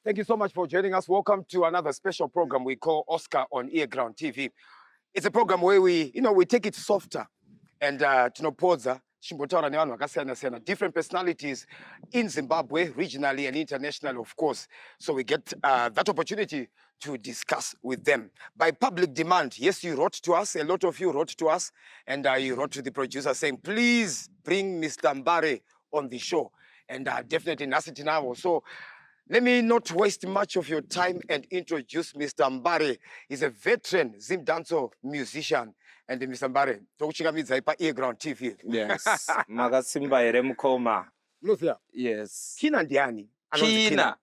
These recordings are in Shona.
Thank you so much for joining us. Welcome to another special program we call Oscar on Earground TV. It's a program where we take it softer and tinopodza tichimbotaura nevanhu vakasiyana siyana, different personalities in Zimbabwe, regionally and internationally, of course. So we get that opportunity to discuss with them. By public demand, yes, you wrote to us, a lot of you wrote to us, and you wrote to the producer saying, "Please bring Mr. Mbare on the show." And definitely nhasi tinavo. So let me not waste much of your time and introduce Mr. Mbare. He's a veteran Zimdancehall musician. And Mr. Mbare, tokuchingamidzai pa-Earground TV. Yes, makasimba here, mukoma? Munoziva, Yes. Kina ndiani? Anonzi? Kina.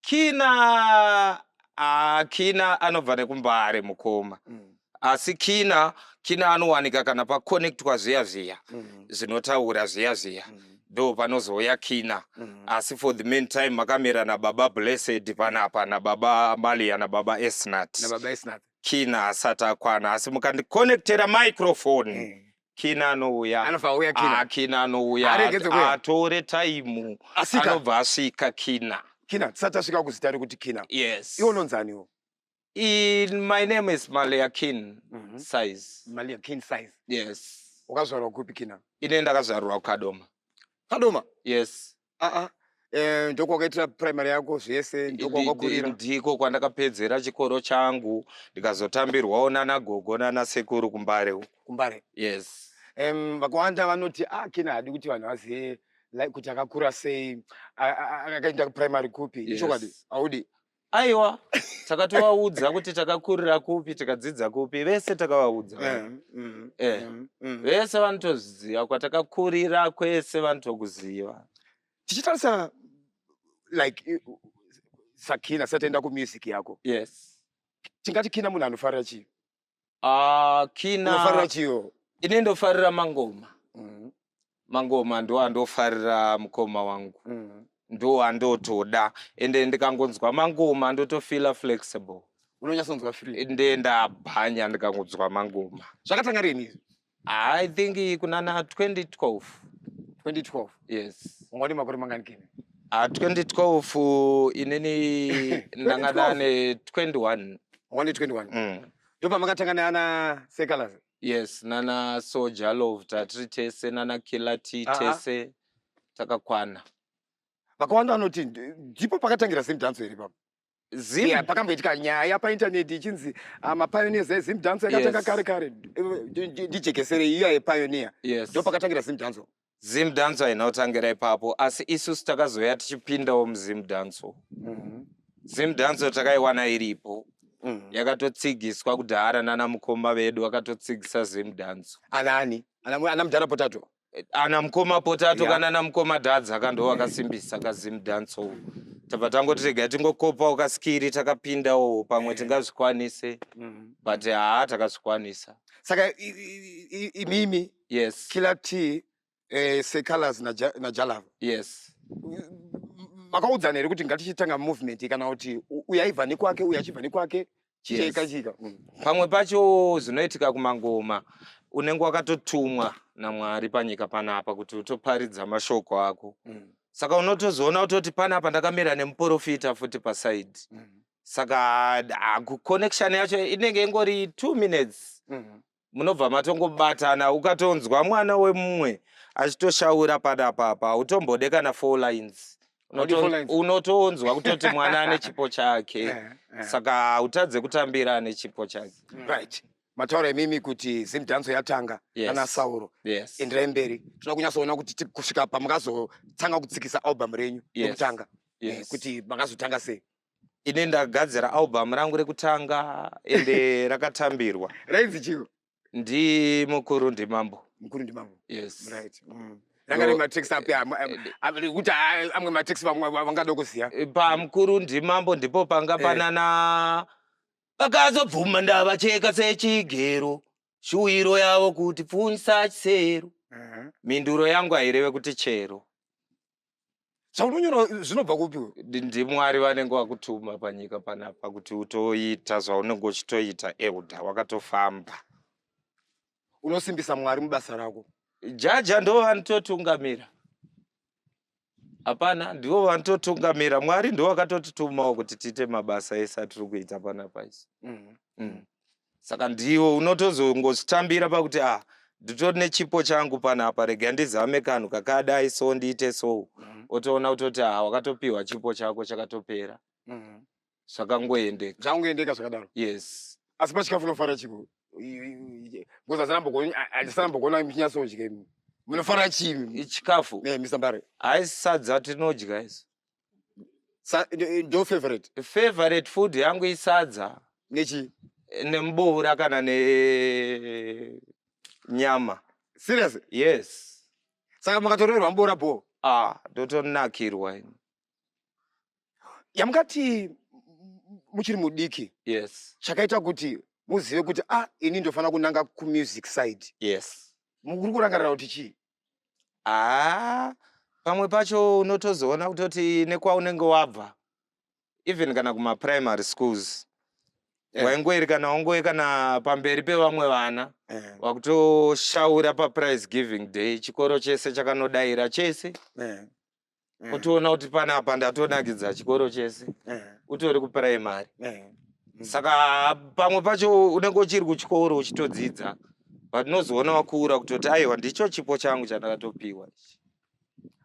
Kina, ah, Kina anobva nekuMbare, mukoma. Asi Kina anowanika kana paconnectwa zviya zviya zvinotaura zviya zviya, ndo panozouya Kina. Asi for the meantime makamira nababa Blessed panapa, nababa Malia, nababa Esnat. Nababa Esnat. Kina asati akwana, asi mukandiconnectera microphone, Kina anouya. Anobva auya Kina. Ah, Kina anouya. Aregedze kuuya. Atore taimu. Asika. Anobva asvika Kina. Kina, tisati tasvika kuzita rekuti Kina. Yes. Iwe unonzaniwo? My name is Malia Kin Size. Malia Kin Size. Yes. Wakazvarwa kupi, Kina? Ine ndakazvarwa kuKadoma. Kadoma? Yes. Aa, ndokwakaitira primary yako zvese, ndokwakakurira? Ndiko kwandakapedzera chikoro changu, ndikazotambirwawo nana gogo nana sekuru kuMbare uko. Kumbare. Yes. Vakawanda vanoti, ah, Kina haadi kuti vanhu vazive like kuti akakura sei, akaenda kuprimary kupi. Ichokwadi, haudi? Aiwa, takatovaudza kuti takakurira kupi, tikadzidza kupi, vese takavaudza. Vese vanotoziva kwatakakurira kwese, vanotokuziva. Tichitarisa like saKina, sataenda kumusic yako, tingati Kina munhu anofarira chii? Kina Unofarira chiyo? Ine ndofarira mangoma. Mangoma ndo andofarira, mukoma wangu. Ndo andotoda, ende ndikangonzwa mangoma ndotofeela flexible. Unonyatsonzwa free. Ende ndabhanya ndikangonzwa mangoma. Zvakatanga rini izvi? I think kunana 2012. 2012? Yes. Wanga une makore mangani, Kina? 2012 inini ndanga ndane 21. Wanga une 21? Mm. Ndopamakatanga neana Sekalas? Yes, nana Soja Love tatiri tese, nana Killer T. Tese takakwana. Vakawanda vanoti ndipo pakatangira Zimdancehall here papo? Zim Yeah, pakamboitika nyaya paintaneti ichinzi mapioneers eZimdancehall yakatanga kare kare. Ndijekesere iya yepioneer. Yes. Ndo pakatangira Zimdancehall? Zimdancehall haina kutangira ipapo, asi isusu takazoya tichipindawo muZimdancehall. Zimdancehall takaiwana iripo, yakatotsigiswa kudhara nana mukoma vedu, vakatotsigisa Zimdancehall. Anani? Ana mudhara Potato? Ana mukoma Potato kana ana mukoma Dhadza kando vakasimbisa kaZimdancehall. Tabva tangoti regai tingokopawo kaskiri, takapindawo, pamwe tingazvikwanise, but haa, takazvikwanisa. Saka imimi, Killer T, Secolors naJalava, Yes. makaudzana here kuti ngatichitanga movement, kana kuti uyu aibva nekwake, uyu achibva nekwake, chichaika chika? Pamwe pacho zvinoitika kumangoma, unenge wakatotumwa naMwari panyika panapa kuti utoparidza mashoko ako. Saka unotozoona kutoti panapa ndakamira nemuprofita futi paside. Saka connection yacho inenge ingori 2 minutes, munobva matongobatana. Ukatonzwa mwana wemumwe achitoshaura panapa apa, hautombode kana four lines. Haudi four lines. Unotonzwa kutoti mwana ane chipo chake. Saka hautadze kutambira ane chipo chake. Right, mataura imimi kuti Zimdancehall yatanga ana Sauro. Enderai mberi, toda kunyatsoona kuti kusvika pamakazotanga kutsikisa album renyu rekutanga, kuti makazotanga sei. Ine ndagadzira album rangu rekutanga, ende rakatambirwa. Rainzi chiko? Ndimukuru Ndimambo. Mukuru Ndimambo. Yes. Right. Ranga rine matracks api kuti amwe matracks vamwe vangada kuziva? Pamukuru Ndimambo ndipo panga panana vakazobvuma ndavacheka sechigero, shuwiro yavo kuti pfunyisa chisero, minduro yangu haireve kuti chero. Zvaunonyora zvinobva kupi? NdiMwari vanenge vakutuma panyika panapa kuti utoita zvaunenge uchitoita, elder, wakatofamba. Unosimbisa Mwari mubasa rako. Jaja ndo vanototungamira. Hapana, ndivo vanototungamira. Mwari ndivo vakatotitumawo kuti tiite mabasa ese atiri kuita panapa isu. Saka ndiwo unotozongozvitambira pakuti ah, nditori nechipo changu panapa, rega ndizame kanhu kakadai so ndiite so. Otoona kutoti ah, wakatopiwa chipo chako chakatopera. Zvakangoendeka. Zvakangoendeka zvakadaro. Yes. Asi pachikafu unofara chiko? Because handisana muchinyatsodya imi. Munofara chii? Chikafu. Eh, Mr. Mbare. Haisi sadza tinodya isu. Ndo favorite? Favorite food yangu isadza. Nechi? Nemboora kana nenyama. Serious? Yes. Saka makatorerwa muboora bho? Ah, ndotonakirwa ini. Yamukati muchiri mudiki. Yes. Chakaita kuti muzive kuti ah, ini ndofanira kunanga kumusic side. Yes. Muri kurangarira kuti chii? Ah, pamwe pacho unotozoona kutoti nekwaunenge wabva, even kana kumaprimary schools, waingoeri kana wangoe kana pamberi pevamwe vana, wakutoshaura paprize giving day, chikoro chese chakanodaira chese. Utoona kuti panapa ndatonakidza chikoro chese, utori kuprimary. Saka pamwe pacho unenge uchiri kuchikoro uchitodzidza, but unozoona wakura kutoti aiwa, ndicho chipo changu chandakatopiwa ichi.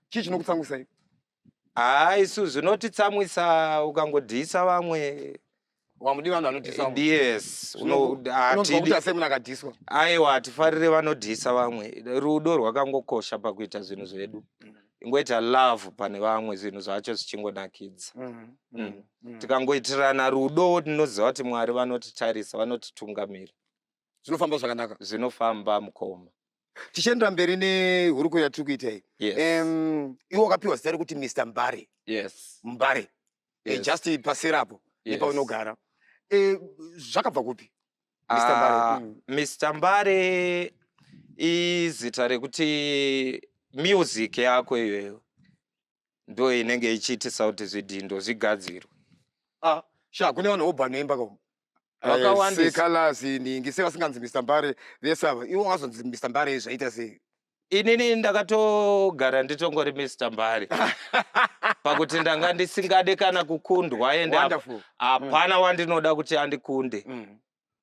Chii chinokutsamwisai? Haa, isu zvinotitsamwisa ukangodhisa vamwe. Wamudi vanhu vanodhisa? Yes. Unonzwa kuti sei munhu akadhiswa? Aiwa, hatifarire vanodhisa vamwe. Rudo rwakangokosha pakuita zvinhu zvedu. Ingoita love pane vamwe, zvinhu zvacho zvichingonakidza. Tikangoitirana rudo, tinoziva kuti Mwari vanotitarisa, vanotitungamira. Zvinofamba zvakanaka. Zvinofamba, mukoma. Tichiendera mberi nehurukuro yatiri kuita iyi, iwe wakapiwa zita rekuti Mr Mbare. Yes. Mbare. Just paserapo nepaunogara. Zvakabva kupi, Mr Mbare? Ah, Mr Mbare izita rekuti music yako iyoyo ndo inenge ichiitisa kuti zvidhindo zvigadzirwe. Ah, sha, kune vanhu vobva vanoimba ka. Vakawandisa. Sekalasi ningi sevasinganzi Mr Mbare vese ava, iwe wakazonzi Mr Mbare zvaita sei? Inini ndakatogara nditongori Mr Mbare pakuti ndanga ndisingade kana kukundwa, ende Wonderful. hapana wandinoda kuti andikunde.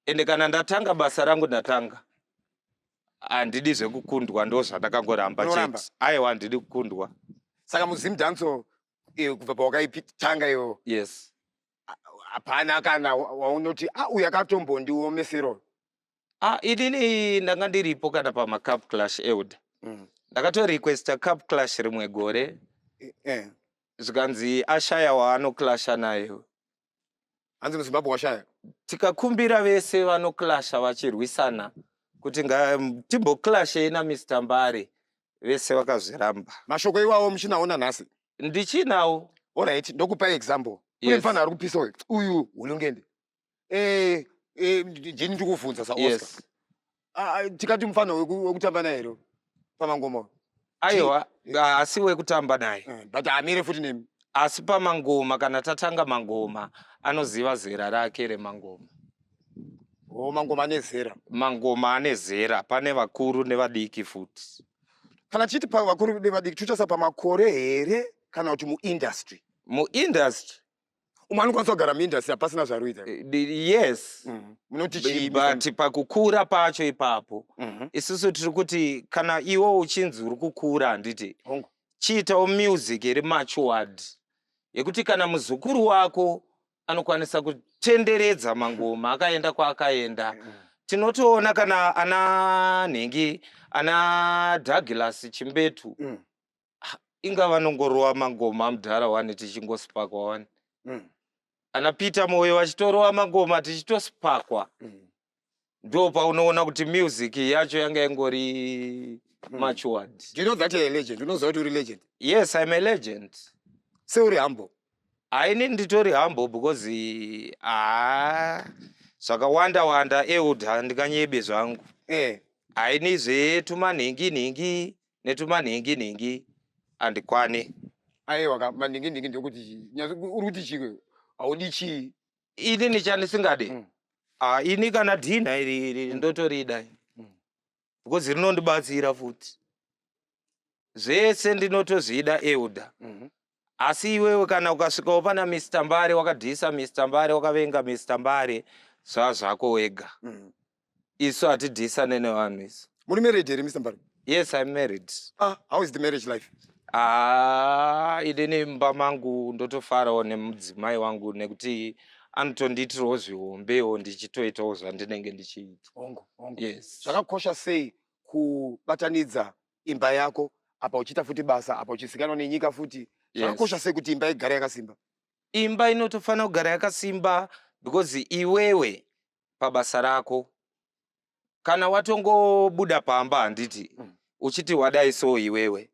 Ende kana ndatanga basa rangu, ndatanga, handidi zvekukundwa, ndo zvandakangoramba. Unoramba? Chete, aiwa, handidi kukundwa. Saka muZimdancehall, kubva pawakaitanga iwo, hapana kana waunoti ah, uyu akatombondiomesero? Ah, inini ndanga ndiripo kana pamacup clash, elder. Ndakatorequesta cup clash rimwe gore, zvikanzi ashaya waanoclasha naye. Hanzi muZimbabwe washaya? Tikakumbira vese vanoclasha vachirwisana kuti timboclashei naMr Mbare, vese vakazviramba. Mashoko iwawo muchinaona nhasi? Ndichinawo. Alright, ndokupa example. Kune mufana ari kupisa uyu, uyu Hulungende. Ndini ndikuvhunza saOscar. Yes. Ah, tikati mufana wekutamba naye here pamangoma? Aiwa, asi wekutamba naye. But amire futi nemi. Asi pamangoma, kana tatanga mangoma, anoziva zera rake remangoma. O, mangoma ane zera. Mangoma ane zera, pane vakuru nevadiki futi. Kana tichiti pavakuru nevadiki, totarisa pamakore here kana kuti muindustry? Muindustry. Umwe anokwanisa kugara muindustry hapasina zvaruita. Yes. Munoti chii? But pakukura pacho ipapo, isusu tiri kuti kana iwe uchinzi uri kukura, handiti? Hongu. Chiitawo music iri matured, yekuti kana muzukuru wako anokwanisa kutenderedza mangoma akaenda kwaakaenda. Tinotoona kana ana nhingi, ana Douglas Chimbetu, inga vanongorowa mangoma amudhara wani, tichingosipakwa wani. Ana Peter Moyo vachitorowa mangoma, tichitosipakwa. Ndo paunoona kuti music yacho yanga ingori matured. Do you know that you're a legend? Unoziva kuti uri legend? Yes, I'm a legend. Seuri humble? Haini, nditori humble because haa, zvakawanda wanda, elder, ndinganyebe zvangu. Haini, zvetumanhingi nhingi netumanhingi nhingi handikwani. Aiwa ka, maningi nhingi ndokuti chii? Uri kuti chii? Haudi chii? Inini chandisingade, ah, ini kana dhina iri iri ndotorida because rinondibatsira futi. Zvese ndinotozvida Elder. Asi iwewe kana ukasvikawo pana Mr Mbare wakadhisa Mr Mbare wakavenga Mr Mbare zvaa zvako wega. Isu hatidhisane nevanhu isu. Muri married here Mr Mbare? Yes, I'm married. Ah, how is the marriage life? Ah, inini mumba mangu ndotofarawo nemudzimai wangu nekuti anotondiitirawo zvihombewo ndichitoitawo zvandinenge ndichiita. Hongu, hongu. Yes. Zvakakosha sei kubatanidza imba yako apa uchiita futi basa apa uchizikanwa nenyika futi. Zvakakosha sei kuti imba igare yakasimba? Imba inotofanira kugara yakasimba because iwewe pabasa rako kana watongobuda pamba handiti uchiti wadai so iwewe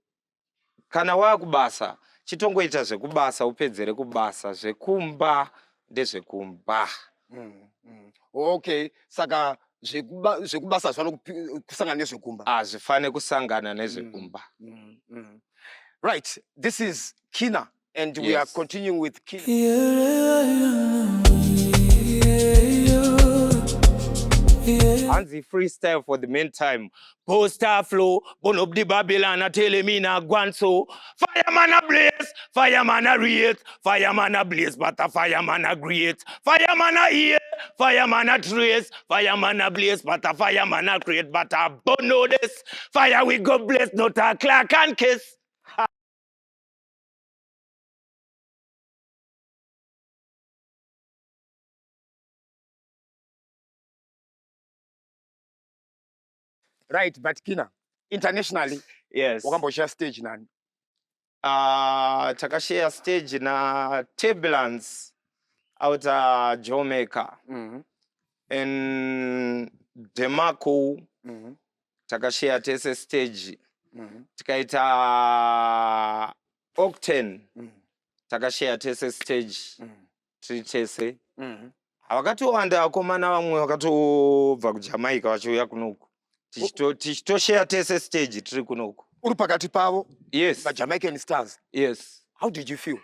kana waakubasa chitongoita zvekubasa upedzere kubasa zvekumba ndezvekumba. Okay, saka zvekubasa hazvifani kusangana nezvekumba. Hazvifani kusangana nezvekumba. Right, this is Kinnah and we are continuing with Kinnah. Hanzi freestyle for the meantime. Poster flow, burn up the Babylon, I tell me na guanso. Fireman a blaze, fireman a rate, fireman a blaze, but a fireman a great. Fireman a hear, fireman a trace, fireman a blaze, but a fireman a create, but a burn no this. Fire we go blaze, not a clock and kiss. Right, but Kinnah, internationally, Yes. wakamboshare stage nani? Takashare stage na Turbulence out Jamaica. And Demarco, takashare tese stage. Tikaita Octane, takashare tese stage. Tiri tese. Vakatowanda vakomana vamwe vakatobva kuJamaica vachiuya kunoku. Tichitoshare tese stage tiri kunoku. Uri pakati pavo? Yes. VaJamaican stars. Yes. How did you feel?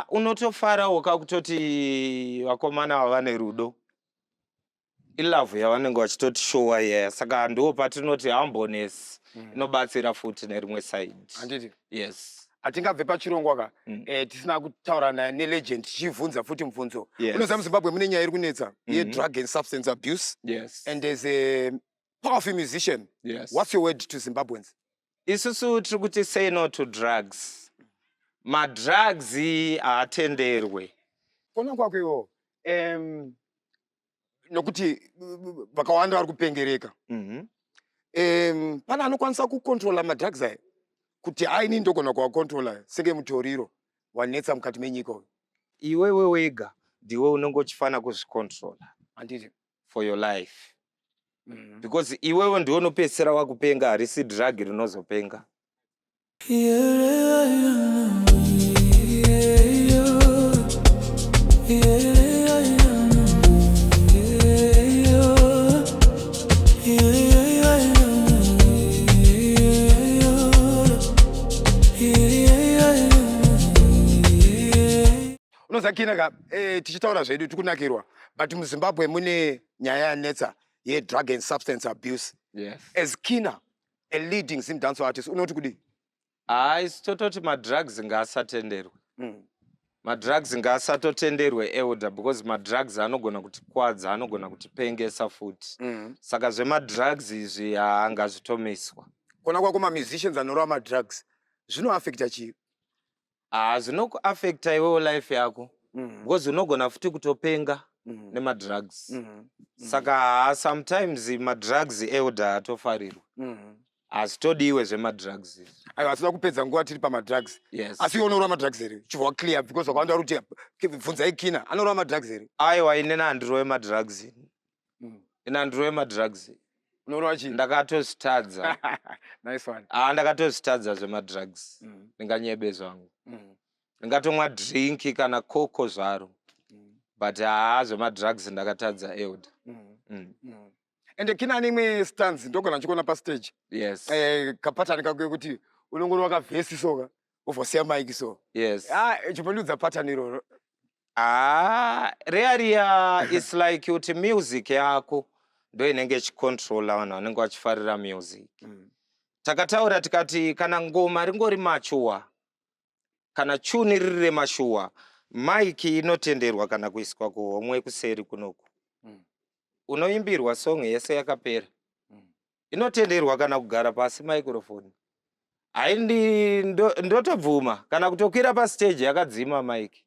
Unotofarawo kakutoti vakomana ava vane rudo. Ilove yavanenge vachitoti showa iya. Saka ndo patinoti humbleness inobatsira futi nerimwe side. Handiti? Yes. Hatingabve pachirongwa ka, tisina kutaura naye nelegend tichibvunza futi mubvunzo. Yes. Unoziva muZimbabwe mune nyaya iri kunetsa yedrug and substance abuse. Yes. And as a powerful musician, Yes. what's your word to Zimbabweans? Isusu tiri kuti say no to drugs. Madrugs haatenderwe. Kona kwako iwo, nokuti vakawanda vari kupengereka. Pane anokwanisa kucontrola madrugs aya kuti aini ndogona kuacontrola senge mutoriro wanetsa mukati menyika uyu? Iwewe wega ndiwe unenge uchifana kuzvicontrola. Handiti? For your life. Because iwewe ndiwe unopedzisira wakupenga, harisi drug rinozopenga. Unoziva Kinnah ka, tichitaura zvedu tikunakirwa, but muZimbabwe mune nyaya yanetsa yedrug and substance abuse. Yes. As Kinnah, a leading Zim dancehall artist, unoti kudii? Hayi, tototi madrugs ngaasatenderwe. Madrugs ngaasatotenderwe elder, because madrugs anogona kutikwadza, anogona kutipengesa futi. Saka zvemadrugs izvi haangazvitomiswa. Kona kwako mamusicians anorova madrugs zvinoafecta chii? Zvinokuafecta iwewo life yako. Because unogona futi kutopenga nemadrugs. Saka sometimes madrugs elder atofarirwa. Hazitodiwe zvemadrugs izvi. Aiwa, hatina kupedza nguva tiri pamadrugs. Yes. Asi iwe unorova madrugs here? Chibva clear because vakawanda vari kuti bvunzai Kinnah, anorova madrugs here? Aiwa, inini handirove madrugs. Ini handirove madrugs. Unorova chii? Ndakatozvitadza. Nice one. Ndakatozvitadza zvemadrugs. Ndinganyebe zvangu. Ndingatomwa drink kana koko zvaro. But zvemadrugs ndakatadza elder. Ende Kinnah ane imwe stance ndogona ndichikuona pastage. Yes. Kapatani kako yekuti unongorova kavhesi soka wovhosiya mic so. Yes. Chimbondiudza pattern iroro. Rearia is like kuti music yako ndo inenge ichicontrola vanhu vanenge vachifarira music. Takataura tikati kana ngoma ringori machuwa, kana chuni riri remashuwa, maiki inotenderwa kana kuiswa kuhomwe kuseri kunoku. Unoimbirwa song yese yakapera. Inotenderwa kana kugara pasi microphone. Haindi ndotobvuma kana kutokwira pastage yakadzima mic.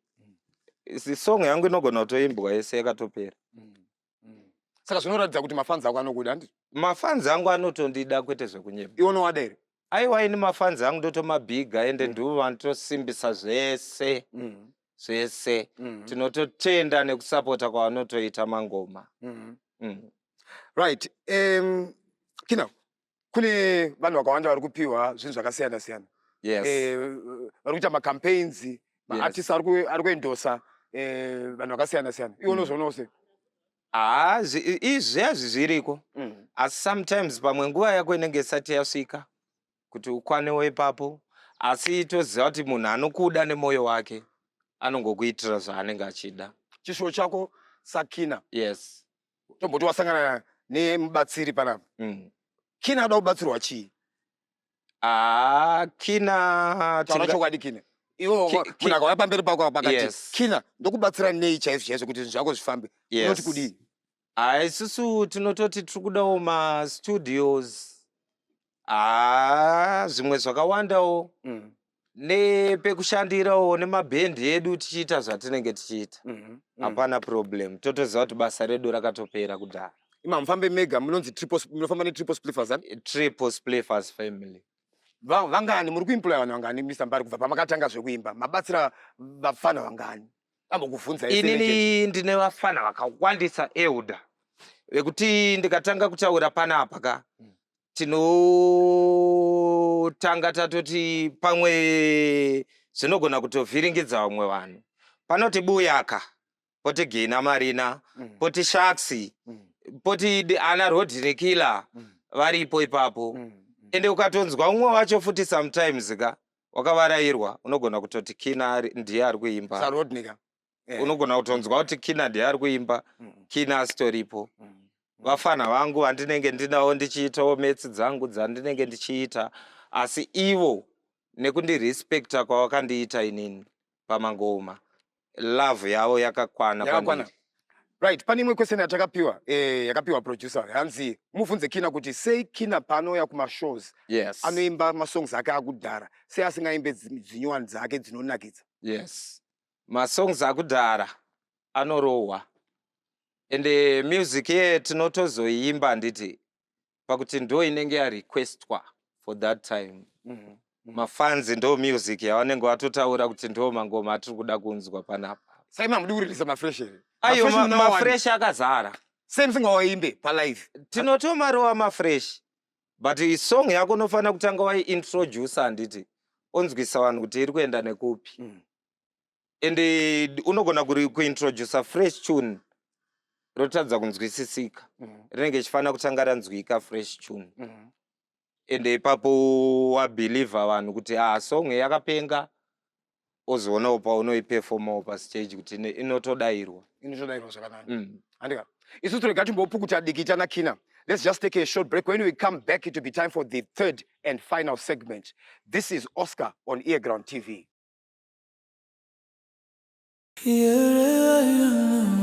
Song yangu inogona kutoimbwa yese yakatopera. Saka zvinoratidza kuti mafanzi ako anokuda, handiti? Mafanzi angu anotondida, kwete zvekunyeba. Iwe unovada here? Aiwa, ini mafanzi angu ndotomabhiga, ende ndivo vanotosimbisa zvese zvese. Tinototenda nekusapota kwavanotoita mangoma. Right, Kinnah, kune vanhu vakawanda vari kupiwa zvinhu zvakasiyana siyana. Vari kuita macampaigns, maartist ari kuendosa vanhu vakasiyana siyana. Iwe unozvionawo sei? Haa, izvi hazvi zviriko, asi sometimes pamwe nguva yako inenge isati yasvika kuti ukwanewo ipapo, asi toziva kuti munhu anokuda nemwoyo wake anongokuitira zvaanenge achida. Chishuwo chako saKinnah, tomboti wasangana nemubatsiri panapa, Kinnah ada kubatsirwa chii? Haa, Kinnah, Taura chokwadi, Kinnah. Iwe munhu akauya pamberi pako apa akati, "Kinnah, ndokubatsira nei chaizvo chaizvo kuti zvinhu zvako zvifambe?" Unoti kudii? Haa, isusu tinototi tiri kudawo mastudios, haa, zvimwe zvakawandawo, nepekushandirawo nemabhendi edu tichiita zvatinenge tichiita. Hapana problem, totoziva kuti basa redu rakatopera kudhara. Ima mufambe mega, munonzi triple, munofamba neTriple Spliffers, ani? Triple Spliffers family. Vangani muri kuemploya? Vanhu vangani, Mr Mbari, kubva pamakatanga zvekuimba? Mabatsira vafana vangani? Ambokuvhunza. Inini ndine vafana vakawandisa, elder, vekuti ndikatanga kutaura panapa ka, tinotanga tatoti pamwe zvinogona kutovhiringidza vamwe vanhu. Panoti Buyaka, poti Gina Marina, poti Shaksi, poti ana Rodnikila, varipo ipapo. Ende ukatonzwa umwe wacho futi sometimes ka wakavarayirwa, unogona kutoti Kinnah ndiye ari kuimba. Sarodnika. Unogona kutonzwa kuti Kinnah ndiye ari kuimba, Kinnah asitoripo. Vafana vangu vandinenge ndinawo ndichiitawo metsi dzangu dzandinenge ndichiita, asi ivo nekundirespekta kwavakandiita inini pamangoma, love yavo yakakwana Yakakwana. Kwandiri. Right, pane imwe question yatakapiwa, yakapiwa producer, hanzi mubvunze Kinnah kuti sei Kinnah paanouya kumashows anoimba masongs ake akudhara, sei asingaimbe dzinyowani dzake dzinonakidza? Yes, masongs akudhara anorohwa, ende music ye tinotozoiimba, handiti, pakuti ndo inenge yarequestwa for that time. Mafans ndo music yavanenge vatotaura kuti ndo mangoma atiri kuda kunzwa panapa. Sai mamudi kuririsa mafresh here? Ayo. Mafresh munawo wani? Mafresh akazara. Sei musingawaimbe palive? Tinotomarowa mafresh, but song yako unofanira kutanga waiintroduce, handiti, onzwisa vanhu kuti iri kuenda nekupi. Ende unogona kuintroduca fresh tune, rotadza kunzwisisika. Rinenge ichifanira kutanga ranzwika fresh tune, ende ipapo wabhilivha vanhu kuti ah, song yakapenga, ozoonawo paunoiperformawo pastage kuti inotodayirwa. Inotodayirwa zvakanaka. Andika isusu rega timbopukuta dikita naKinnah. Let's just take a short break. When we come back, it will be time for the third and final segment. This is Oscar on Earground TV. Yeah.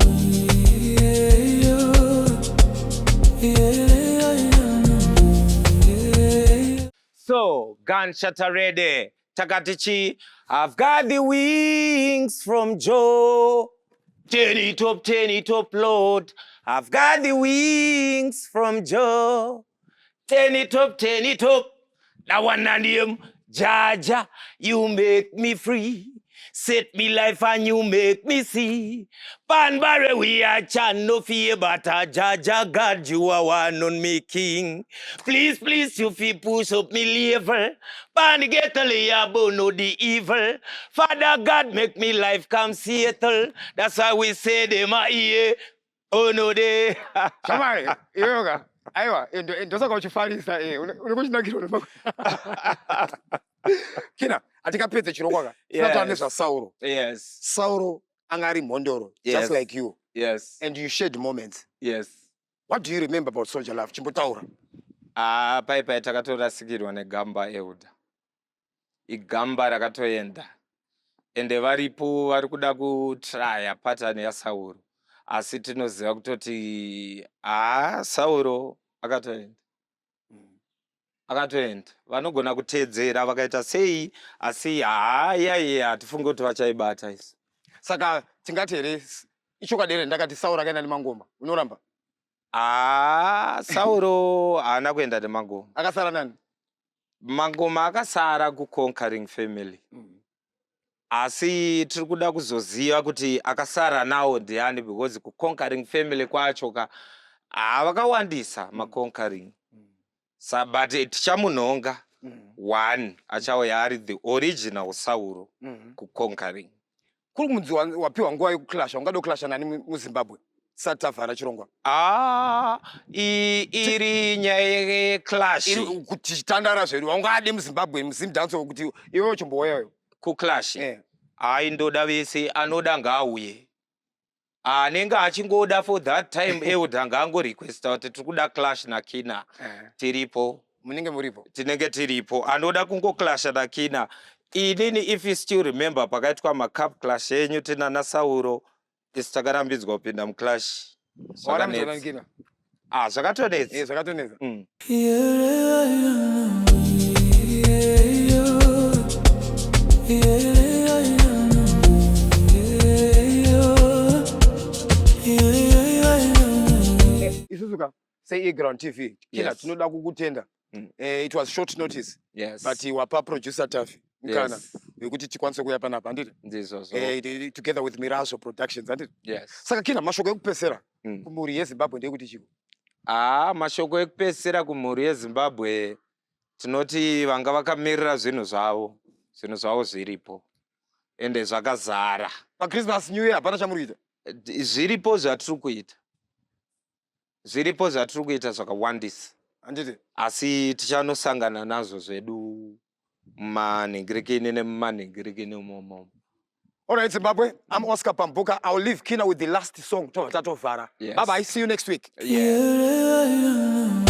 So, gunshot ready. Takati chi, I've got the wings from Joe. Turn it up, turn it up, Lord. I've got the wings from Joe. Turn it up, turn it up. That one and him, Jaja, you make me free. Set me life and you make me see. Panbare we are chan no fear, but a Jaja God, you are one on me king. Please, please, you feel push up me level. Pan get a layer no the evil. Father God make me life come settle. That's why we say them a ear. Oh no they. Shamari, iyoka. Aiwa, ndosaka uchifarisa, unenge uchinakirwa nema. Kinnah, hatingapedze chirongwa ka. Tinataura nezvaSauro. Sauro anga ari mhondoro, just like you. And you shared moments. What do you remember about Soldier Love? Chimbotaura. Haa, pai pai takatorasikirwa negamba elder. Igamba rakatoenda. Ende varipo vari kuda kutraya pattern yaSauro. Asi tinoziva kutoti haa Sauro akatoenda. Akatoenda. Vanogona kuteedzera vakaita sei asi haa iya hatifungi kuti vachaibata isu. Saka tingati here ichokwadi here ndakati Sauro akaenda nemangoma? Unoramba? Haa Sauro haana kuenda nemangoma. Akasara nani? Mangoma akasara kuConquering Family. Asi tiri kuda kuzoziva kuti akasara nawo ndiani because kuConquering Family kwacho ka haa vakawandisa maConquering. Sa but tichamunhonga one achauya ari the original Sauro kuConquering. Kuri kunzi wapiwa nguva yekuclasha, ungada kuclasha nani muZimbabwe tisati tavhara chirongwa? Ah, iri nyaya yeclash. Iri kuti tichitandara zvedu, waungade muZimbabwe muZimdancehall kuti iwewe chimbouyayo. Kuclash? Hayi, ndoda vese, anoda ngaauye. Anenge achingoda for that time elder ngaangorequesta kuti tiri kuda clash naKina. Tiripo. Munenge muripo. Tinenge tiripo. Anoda kungoclasha naKina. Inini if you still remember pakaitwa macup clash enyu tinana Sauro, isu takarambidzwa kupinda muclash. Warambidzwa naKina? Ah, zvakatonetsa. Zvakatonetsa. Isusu ka seEground TV, Kina, tinoda kukutenda. It was short notice. But wapa producer Tafi mukana wekuti tikwanise kuuya panapa, handiti? Ndizvozvo. Together with Mirazo Productions, handiti? Yes. Saka Kina, mashoko ekupesera kumhuri yeZimbabwe ndeyekuti chiko? Ah, mashoko ekupesera kumhuri yeZimbabwe tinoti vanga vakamirira zvinhu zvavo, zvinhu zvavo zviripo ende zvakazara. PaChristmas, New Year hapana chamuri kuita? Zviripo zvatiri kuita, zviripo zvatiri kuita zvakawandisa, Handiti? Asi tichanosangana nazvo zvedu mumanhingirikini nemumanhingirikini umomo. All right, Zimbabwe, I'm Oscar Pambuka. I'll leave Kina with the last song. Tobva tatovhara. Bye bye. See you next week. Yeah.